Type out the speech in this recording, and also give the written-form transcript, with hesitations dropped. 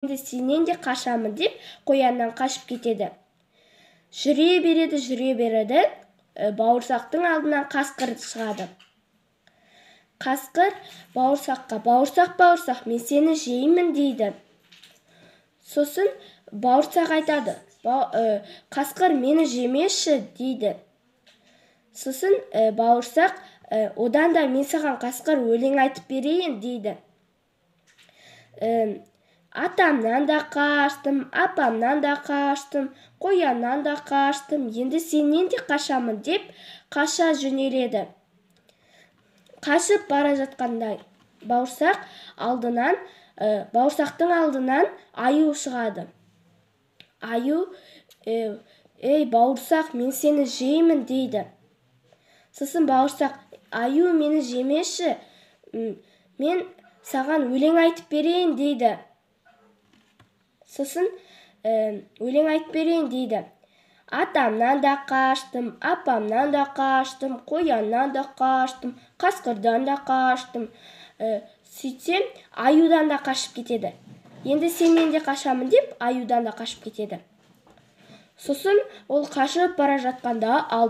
Сенен де қашамын деп, қояннан қашып кетеді. Жүре береді, жүре береді, бауырсақтың алдынан қасқыр шығады. Қасқыр бауырсаққа: «Бауырсақ, бауырсақ, мен сені жеймін», – дейді. Сосын бауырсақ айтады: «Қасқыр, мені жемеші», – дейді. Сосын бауырсақ: «Одан да мен саған, қасқыр, өлең айтып берейін», – дейді. «Атамнан да қаштым, апамнан да қаштым, қояннан да қаштым, енді сенен де қашамын», – деп қаша жөнеледі. Қашып бара жатқанда бауырсақтың алдынан аю шығады. Аю: «Ей, бауырсақ, мен сені жеймін», – дейді. Сосын бауырсақ: «Аю, мені жемеші, мен саған өлең айтып берейін», – дейді. Сосын «Өлең айтып берейін», – дейді. «Атамнан да қаштым, апамнан да қаштым, қояннан да қаштым, қасқырдан да қаштым». Сөйтсем, аюдан да қашып кетеді. «Енді сенен де қашамын», – деп, аюдан да қашып кетеді. Сосын ол қашып бара жатқанда алды